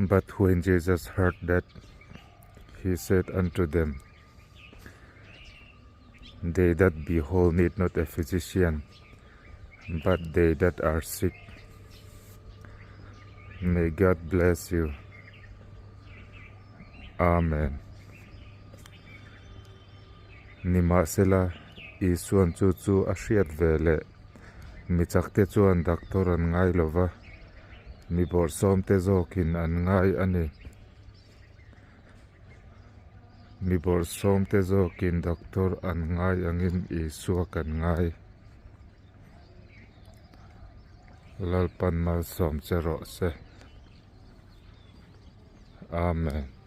But when Jesus heard that, he said unto them, They that be whole need not a physician, but they that are sick. May God bless you. Amen. Nimahsela, Isuan chu chu a hriat ve leh mi chakte chuan doctor an ngai lo va, mi bawrhsawmte zawkin an ngai a ni. Mi bawrhsawmte zawkin doctor an ngai angin Isua kan ngai. Lalpan malsawm che rawh se. Amen.